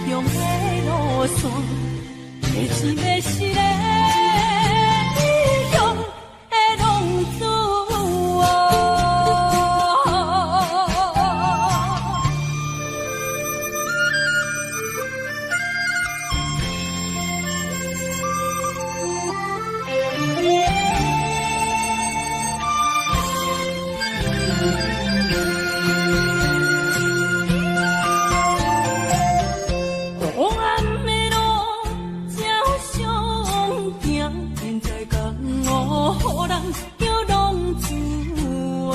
鄉的路線，提錢欲死的異鄉的浪子啊！黑暗的路才相行，人在江湖，予人叫浪子啊。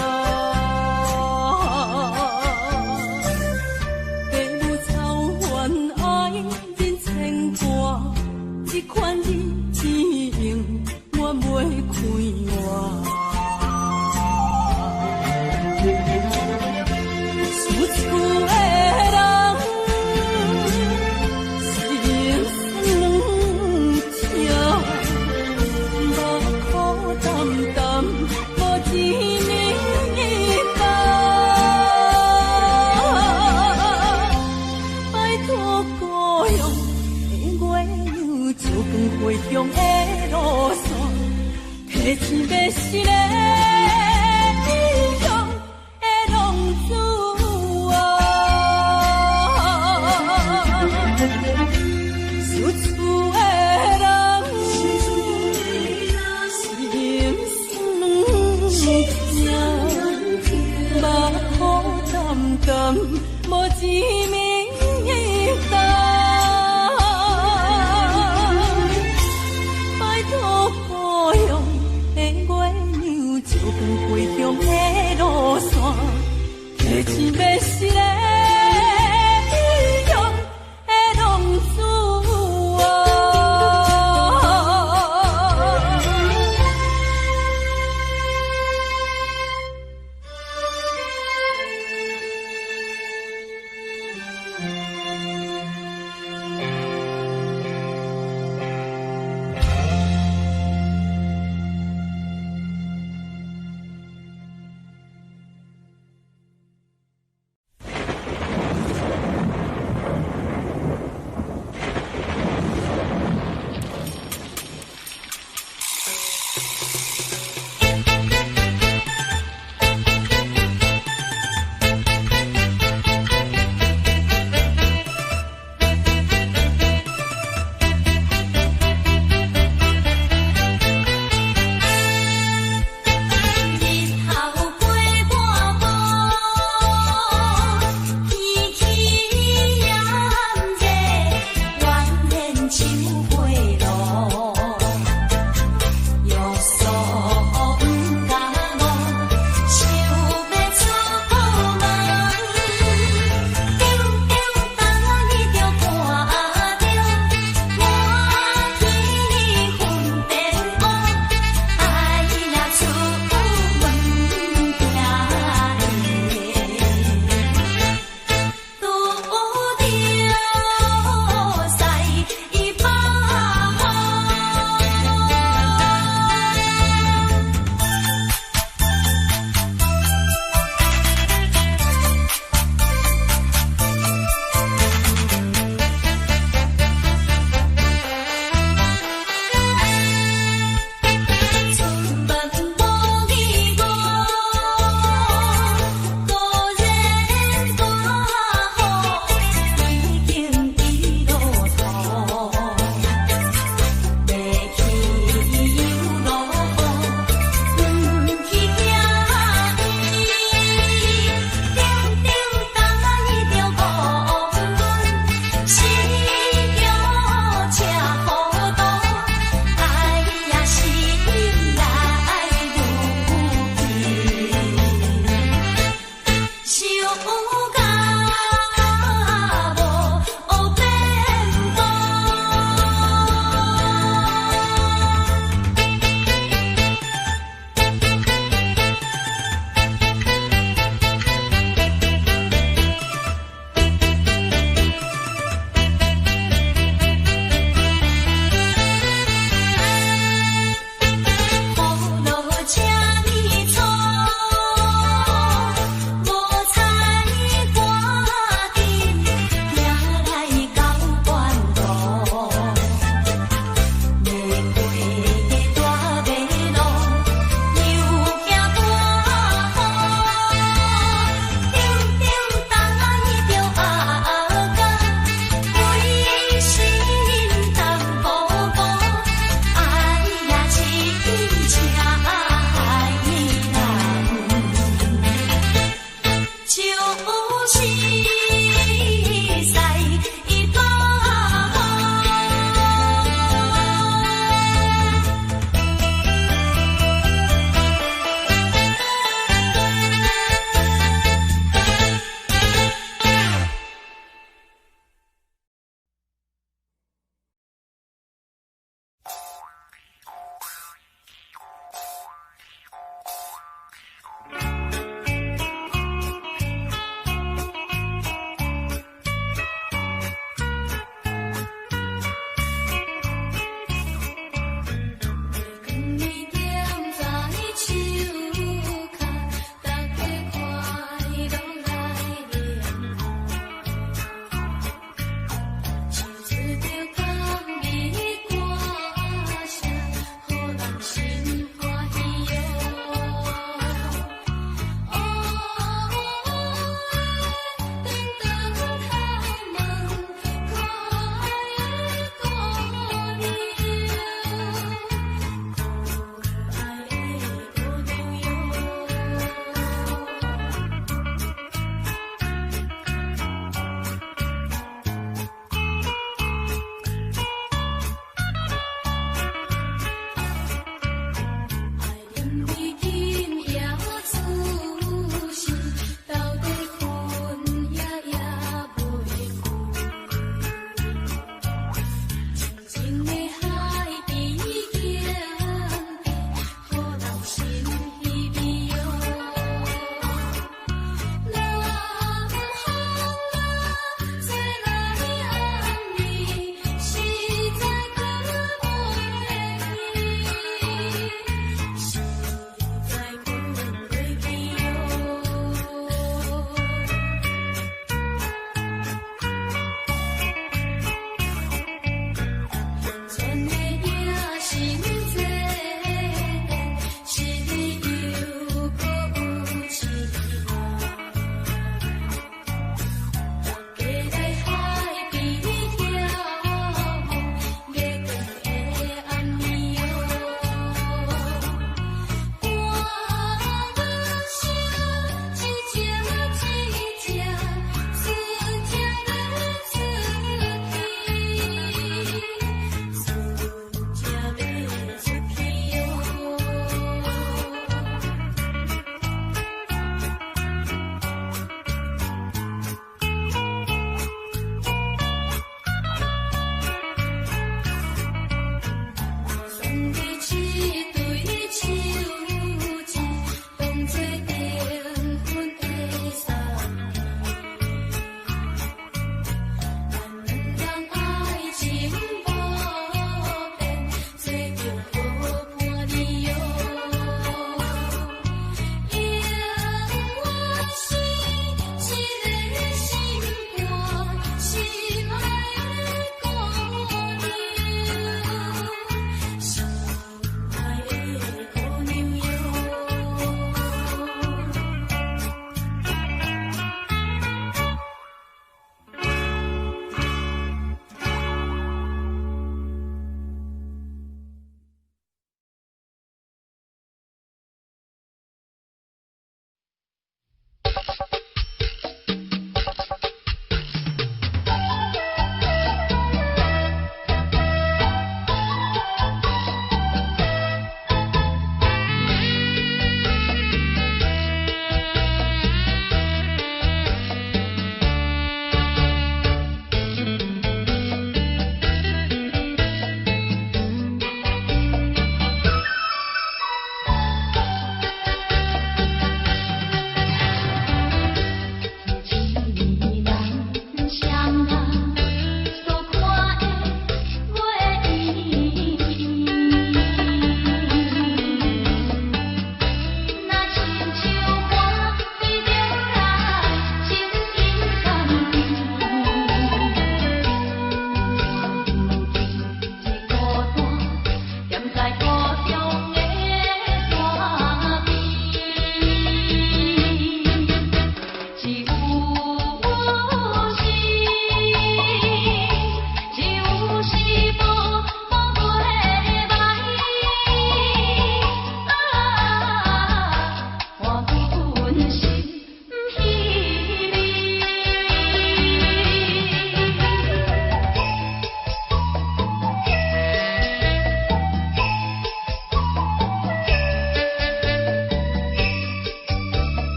父母操煩愛人牽掛，這款日子永遠袂快活。輸厝的人，心酸痛，目苦澹澹，無一暝擔。拜託故鄉的月娘，照光回鄉的路線，提錢欲死的異鄉的浪子啊！輸厝的人，心酸痛，目苦澹澹，無一暝擔。拜託故鄉的月娘，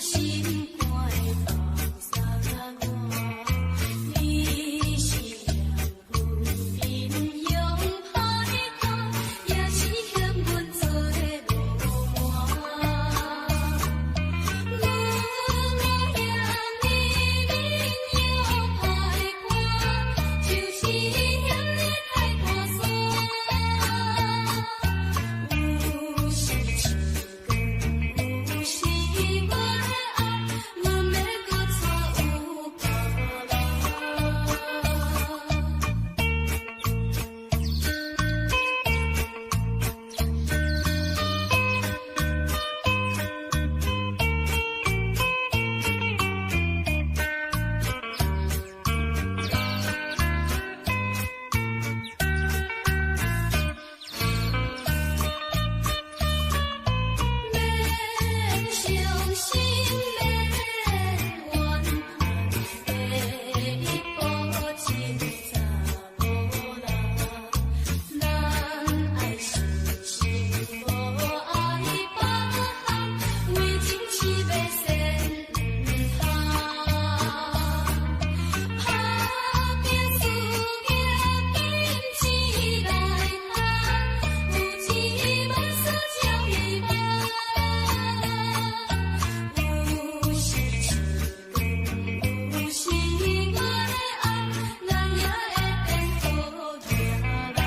心肝的豆沙我。你是嫌阮面容歹看，抑是嫌阮做的無滿？阮若嫌你面容歹看，就是嫌你太寒酸。有時曙光，有時月暗，阮欲閣娶有別人。免傷心，免怨嘆，第一步真查某人。咱愛是心，無愛別項，為情是欲先毋通。打拼事業金錢來趁，有一萬輸照希望。有時曙光，有時月暗，咱也會變好命人。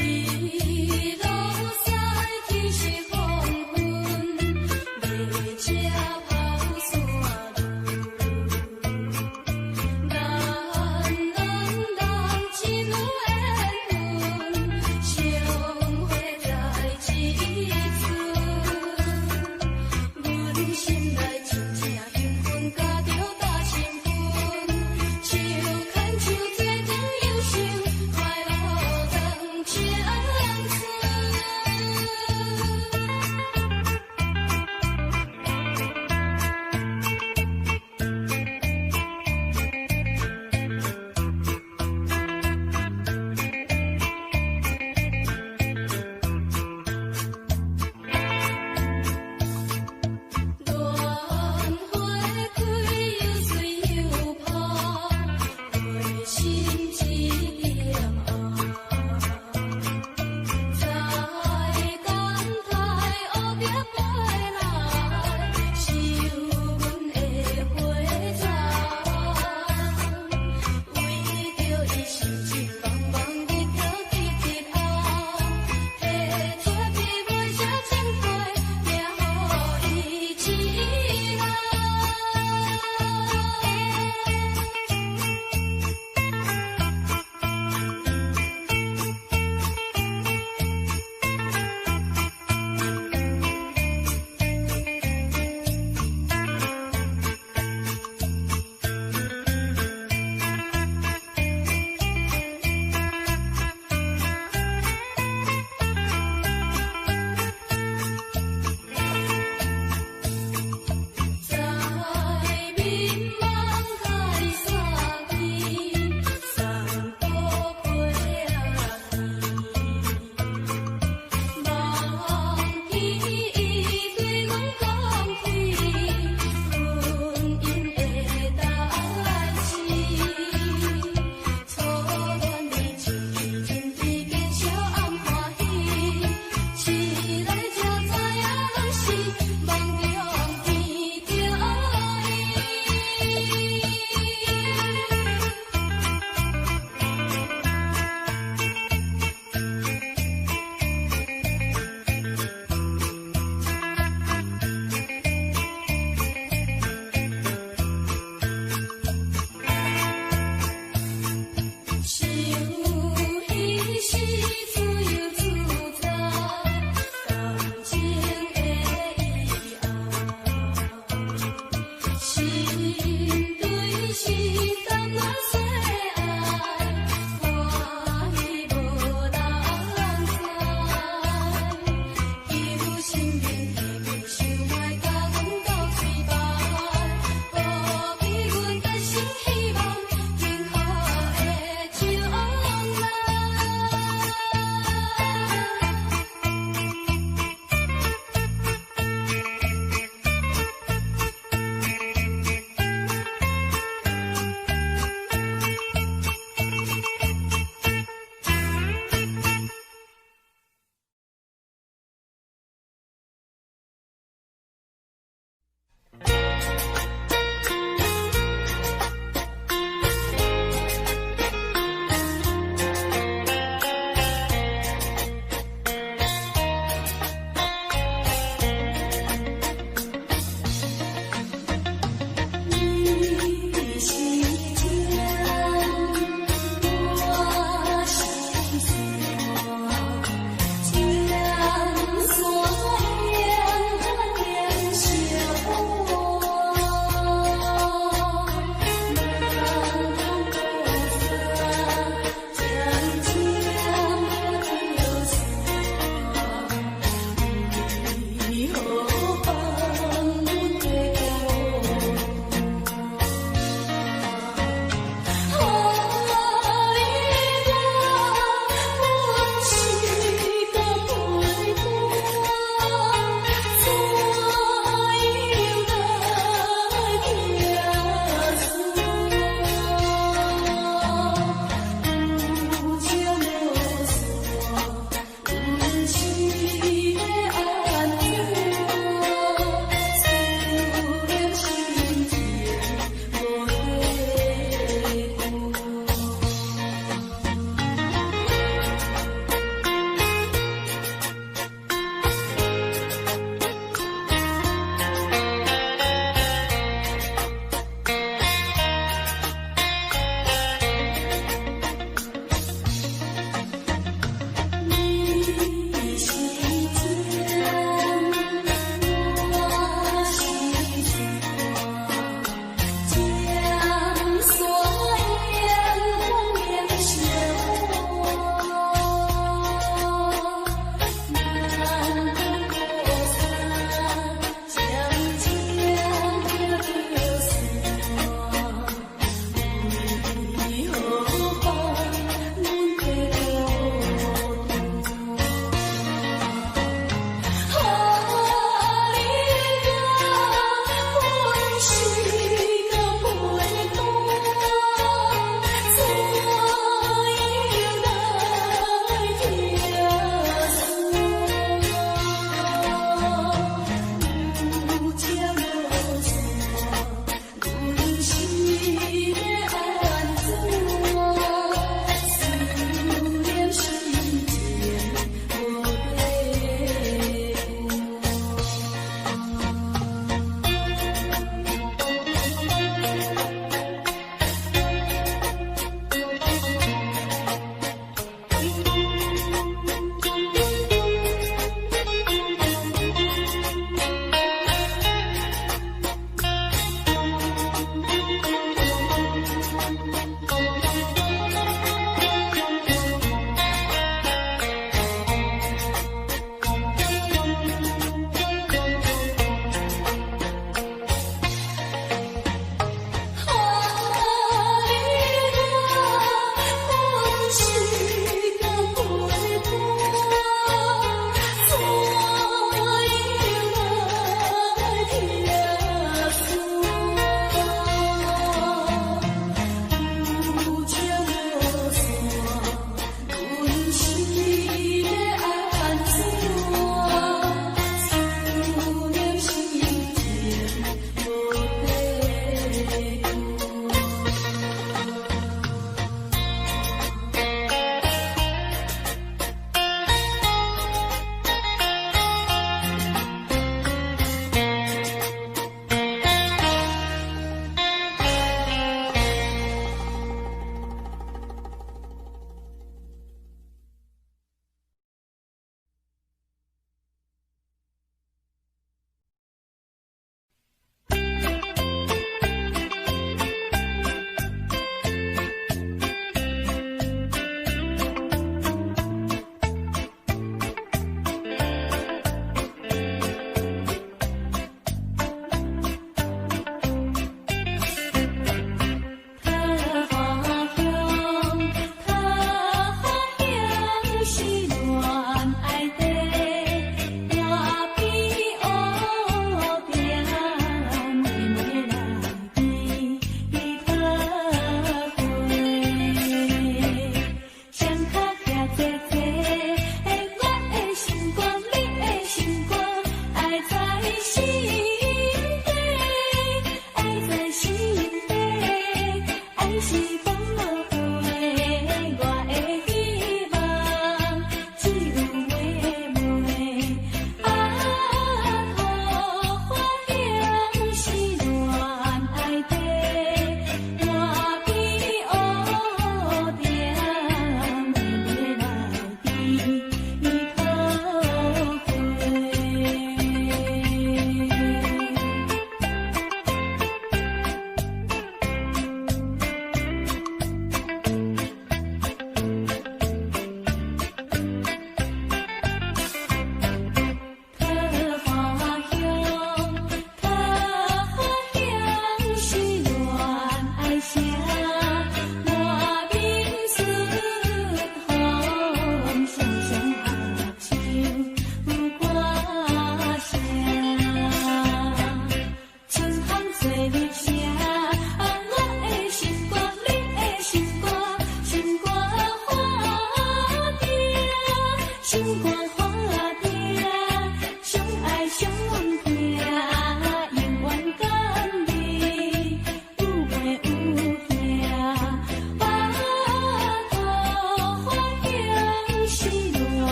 日落西天是黃昏，馬車跑山路。咱兩人真有緣分，相會在這陣。阮心內真正興奮，佮著搭身份，手牽手做陣遊行，快樂當青春。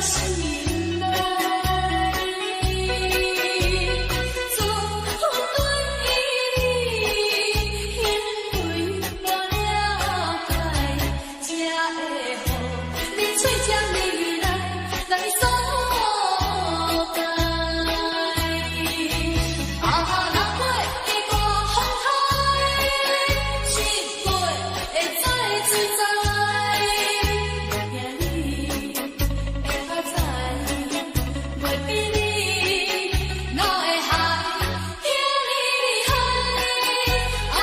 心內。祝福對你，因為我了解，才會予你喙舌你來來所解。啊，六月的大風海，七月的在水在，袂驚你會較知，袂比你哪會害遐呢厲害？啊，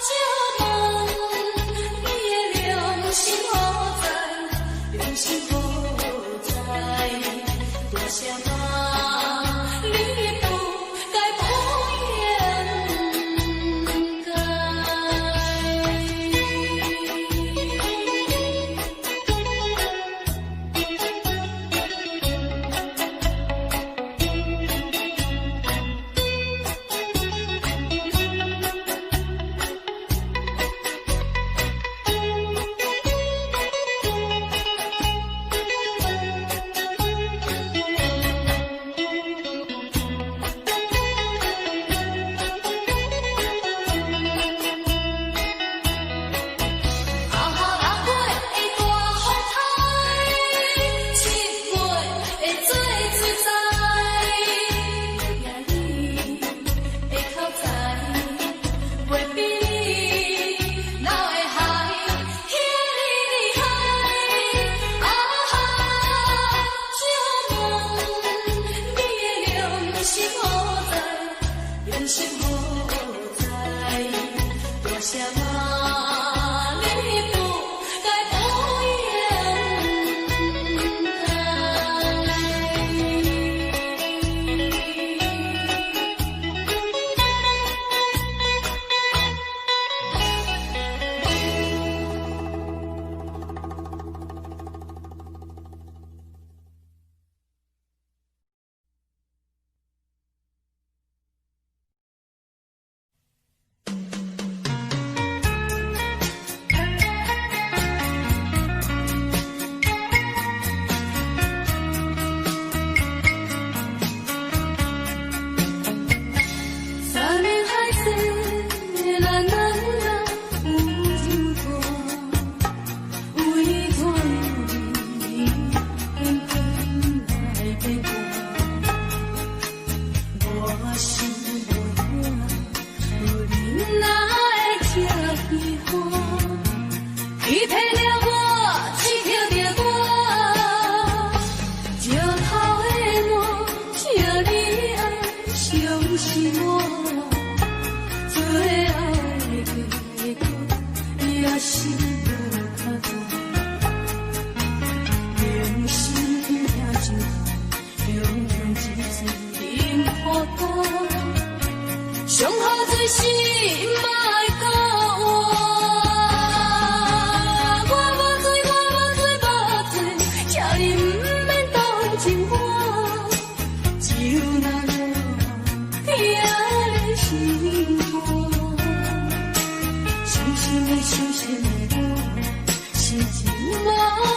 借問你的良心何在？良心何在？大聲罵，你不該不應該。啊，六月的大風海，七月的做水災，袂驚你會口才，袂比你哪會害遐呢厲害？啊，借問你的良心何在？良心何在？大聲罵，你不該不應該。三盟海誓，咱咱咱有情歌，为怎样你偏偏來變卦？我心無影，有你哪會這虚幻？欺騙了我，痴抾著我，石頭的我，請你愛相信我。最後的結果也是無較大，良心疼就痛，勇勇一次幸福担，上好做事莫搁换。我無罪，我無罪，無罪，請你毋免同情我，酒若爛，疼的心肝。傷心的，傷心的我，心情無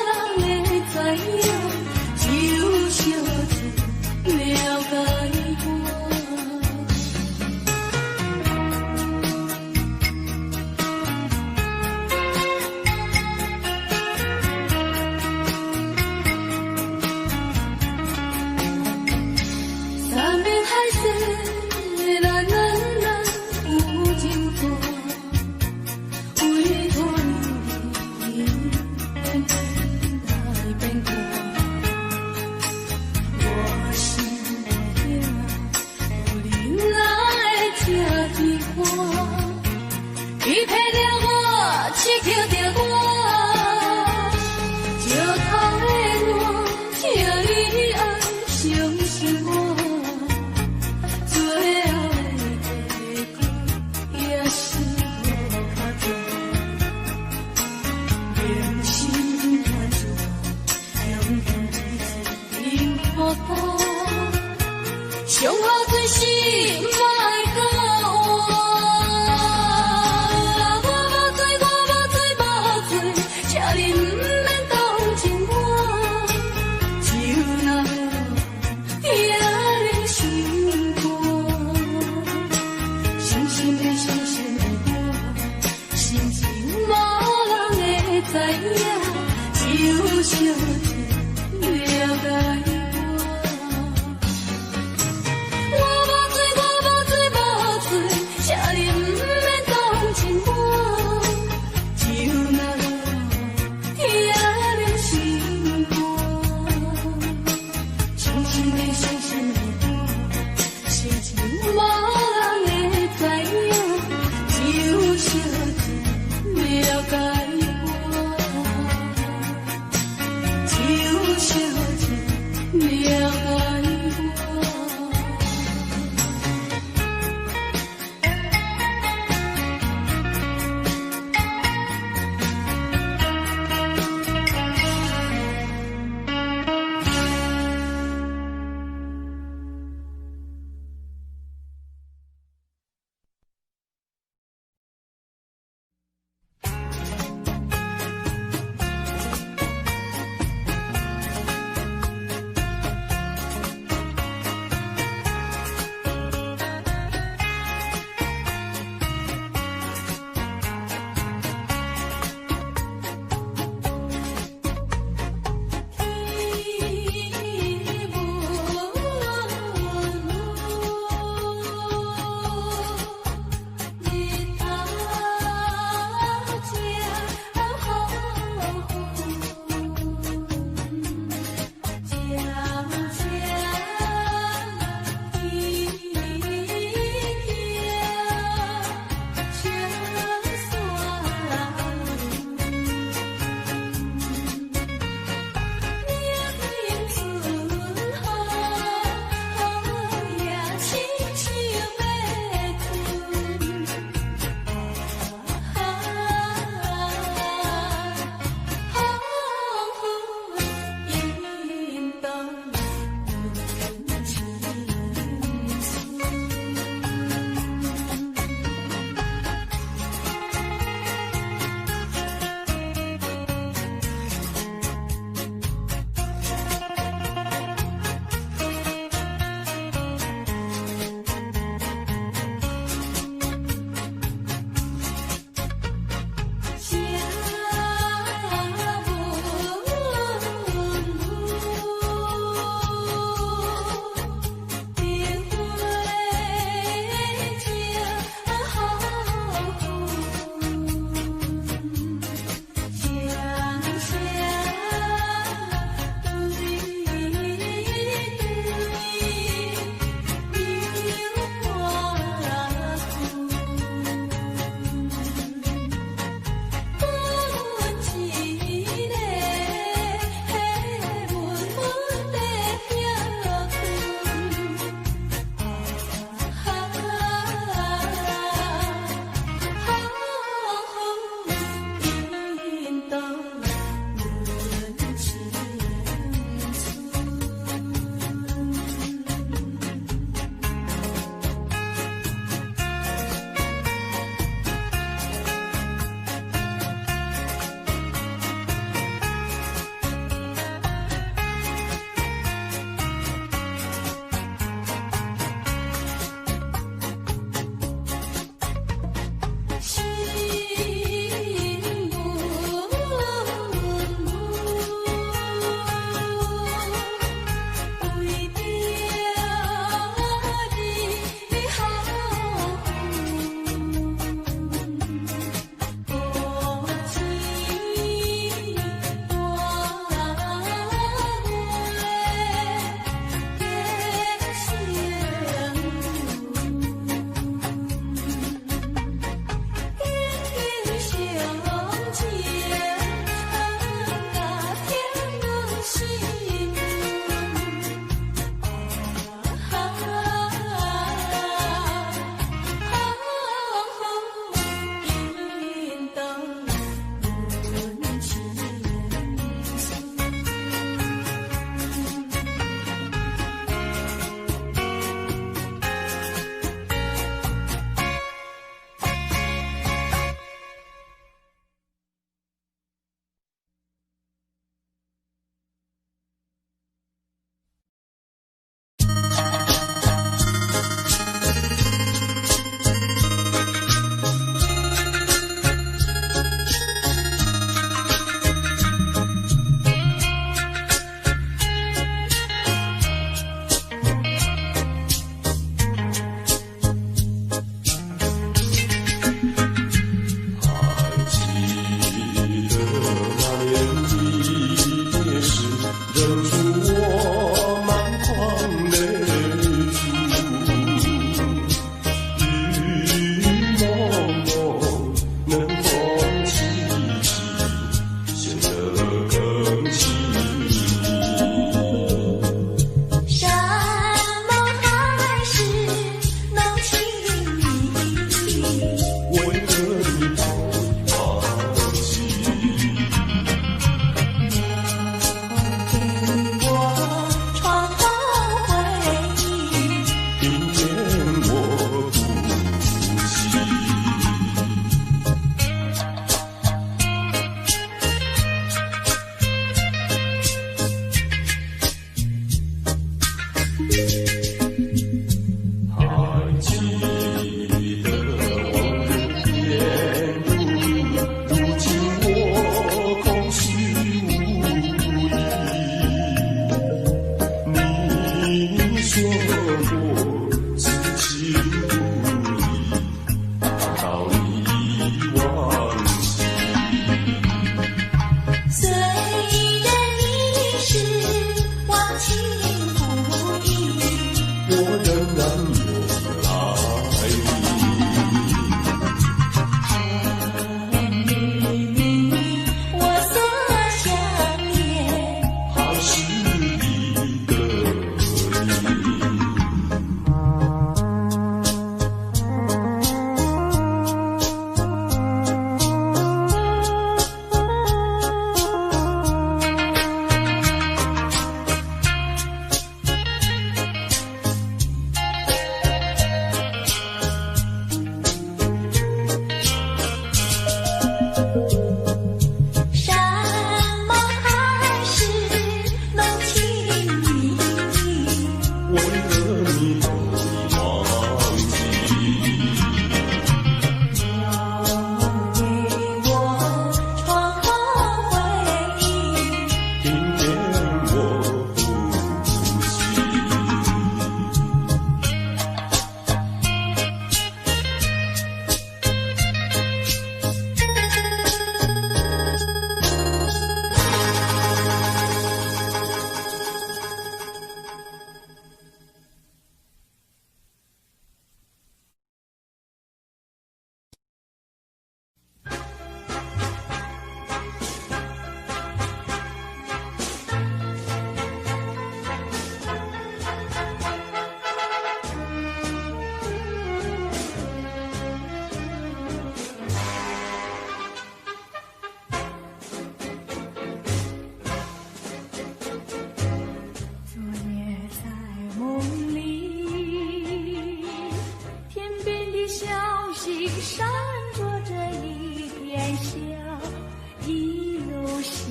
人會知影，只有小姐了解我。三盟海誓，咱咱咱有情歌，為怎樣你偏偏來變卦？我心無影，有你哪會這痴看？欺騙了我，痴抾著我，石頭的我，請你愛相信我。最後的結果也是無較大，良心疼就痛，勇敢一次幸福担，上好做事莫搁换。我無罪，我無罪，無罪，請你毋免同情我。有小姐了解我。我無罪，我無罪，無罪，請你毋免同情我。酒若落，疼恁心肝。傷心的，傷心的我，心情無人會知影。只有小姐了解我，只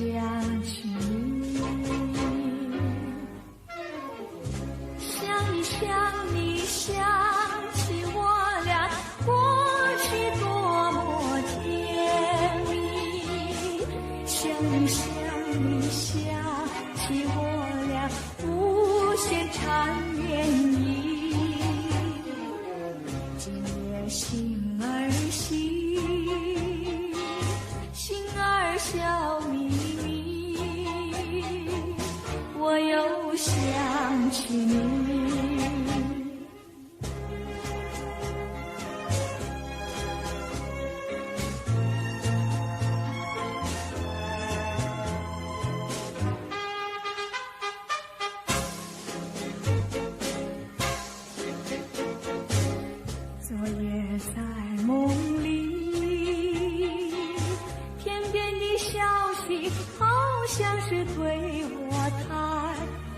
想起你，想你想你想起我倆過去多麼甜蜜，想你想你想起我倆無限纏綿意，今夜星兒星，星兒笑眯眯，我又想起你。昨夜在夢裡，天邊的小溪好像是對我嘆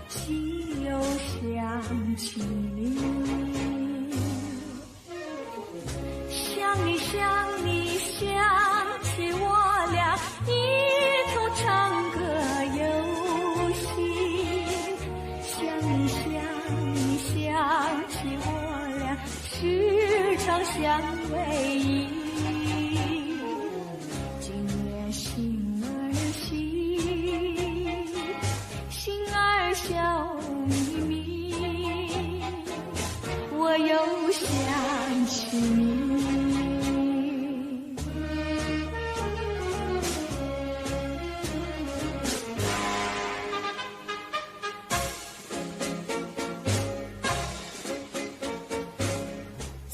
息，又想起你，想你想你想起我倆一同唱歌遊戲，想你想你想起我倆時常相偎依，今夜星兒星，星兒笑眯眯，我又想起你。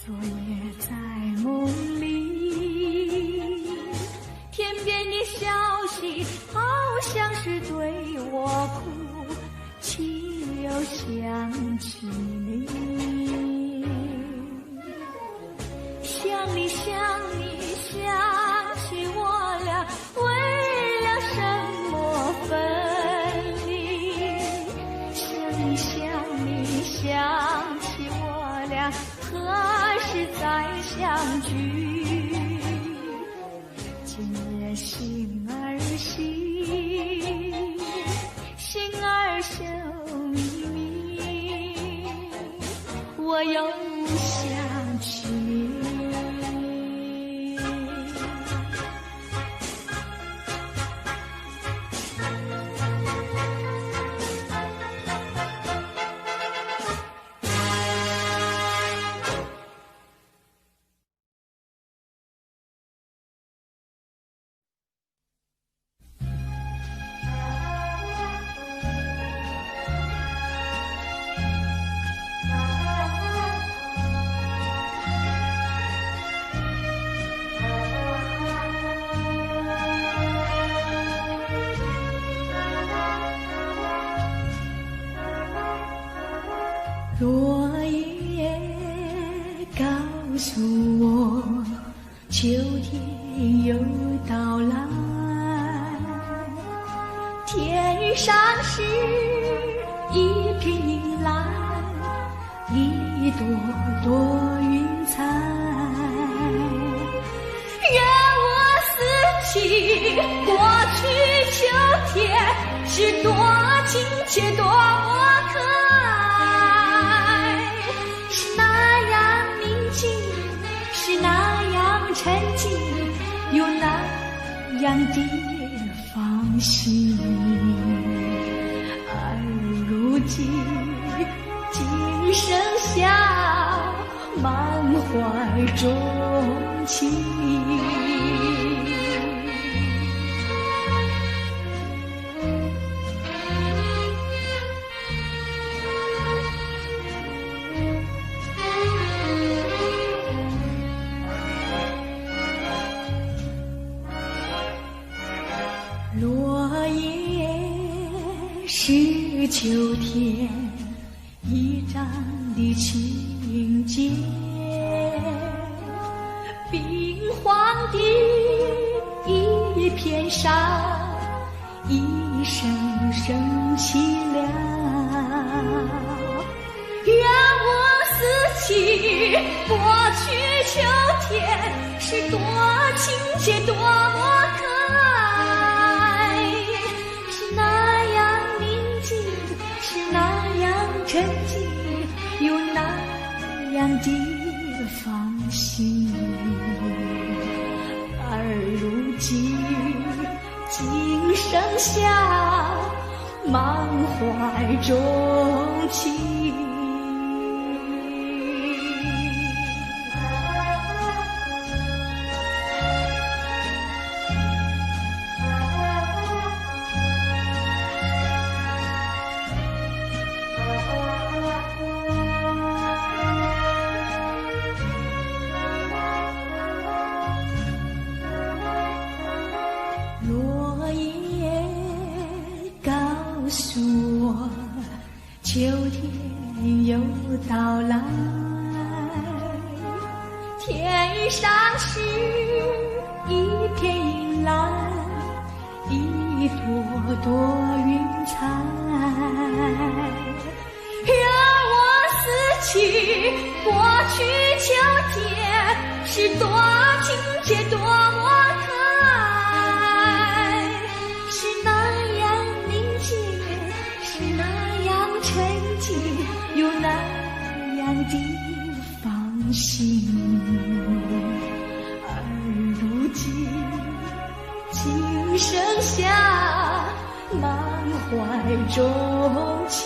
昨夜在夢裡，天邊的小溪好像是對我哭泣，又想起你，想你想你想起我倆為了什麼分離，想你想你想起我倆何時再相聚？今夜星兒星，星兒笑眯眯，我又想起你。落葉告訴我，秋天又到來，天上是一片藍，一朵朵雲彩。願我思起過去秋天是多親切，多麼可愛，是那樣寧靜，是那樣沉靜，又那樣的放心。而如今僅剩下滿懷衷情。落葉是秋天一張的情結，冰黃的一片沙，一聲聲凄涼。願我思起過去秋天是多親切，多麼可愛，下滿懷鍾情。落葉告訴我，秋天又到來。天上是一片雲藍，一朵朵雲彩。讓我思起過去秋天是多親切，多麼可愛，是那樣寧靜，是那樣純淨，又那樣的放心。而如今，僅剩下滿懷鍾情。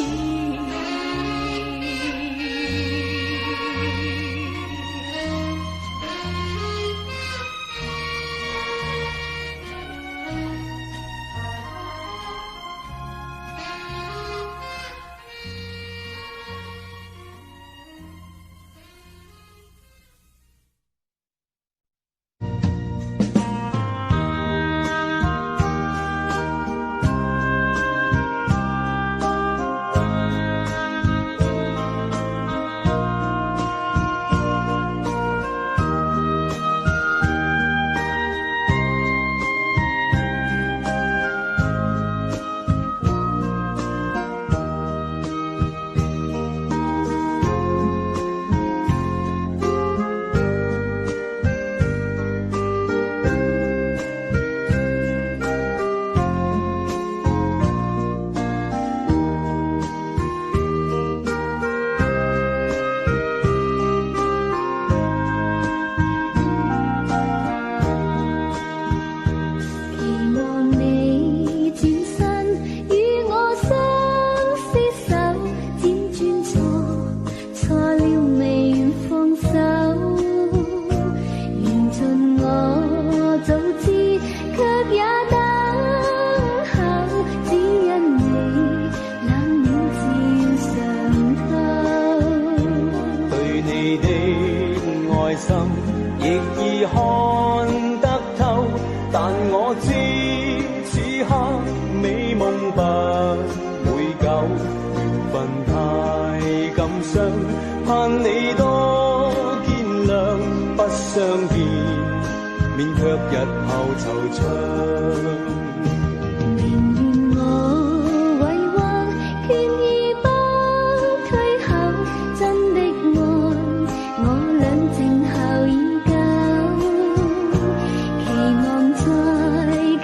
期望你轉身與我相廝守，輾轉錯錯了未願放手，緣盡我早知，卻也等候，只因你冷暖自常透。對你的愛心亦已看得透，但我知此刻美夢不會久，緣分太感傷，盼你多見諒，不相見，免卻日後惆悵。寧願我為患，權宜不退後，真的愛我倆靜候已久，期望再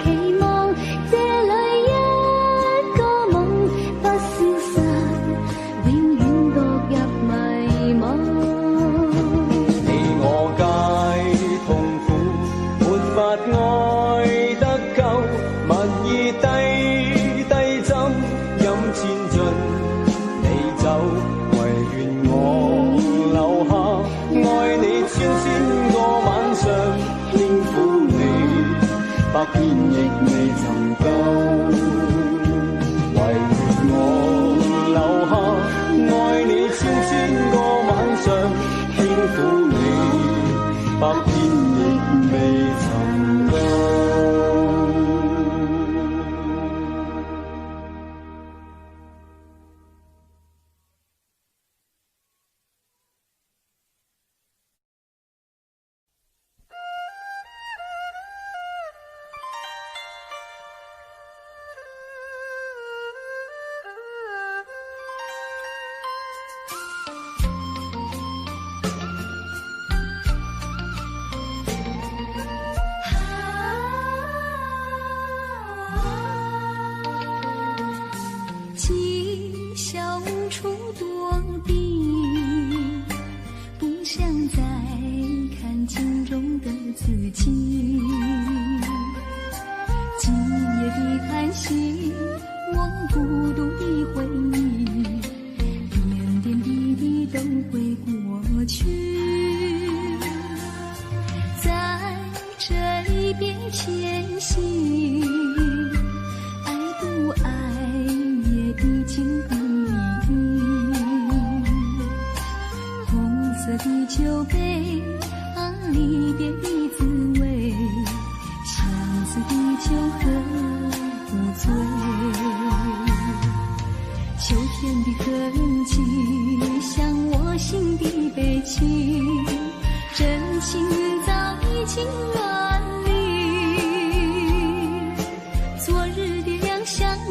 期望，這裏一個夢不消失，永遠墮入迷惘。你我皆痛苦，沒法愛得夠，蜜意低低斟，飲千樽你酒，唯願我留下愛你千千個晚上，輕撫你，百遍亦未曾夠。唯願我留下愛你千千個晚上，輕撫你，百遍亦未曾夠。起我孤獨的回憶，點點滴滴都會過去，在這一邊前行，愛不愛也已經不一。紅色的酒杯，啊，離別的滋味，相思的酒喝不醉。秋天的痕跡，像我心的悲戚，真情早已經遠離。昨日的兩相依，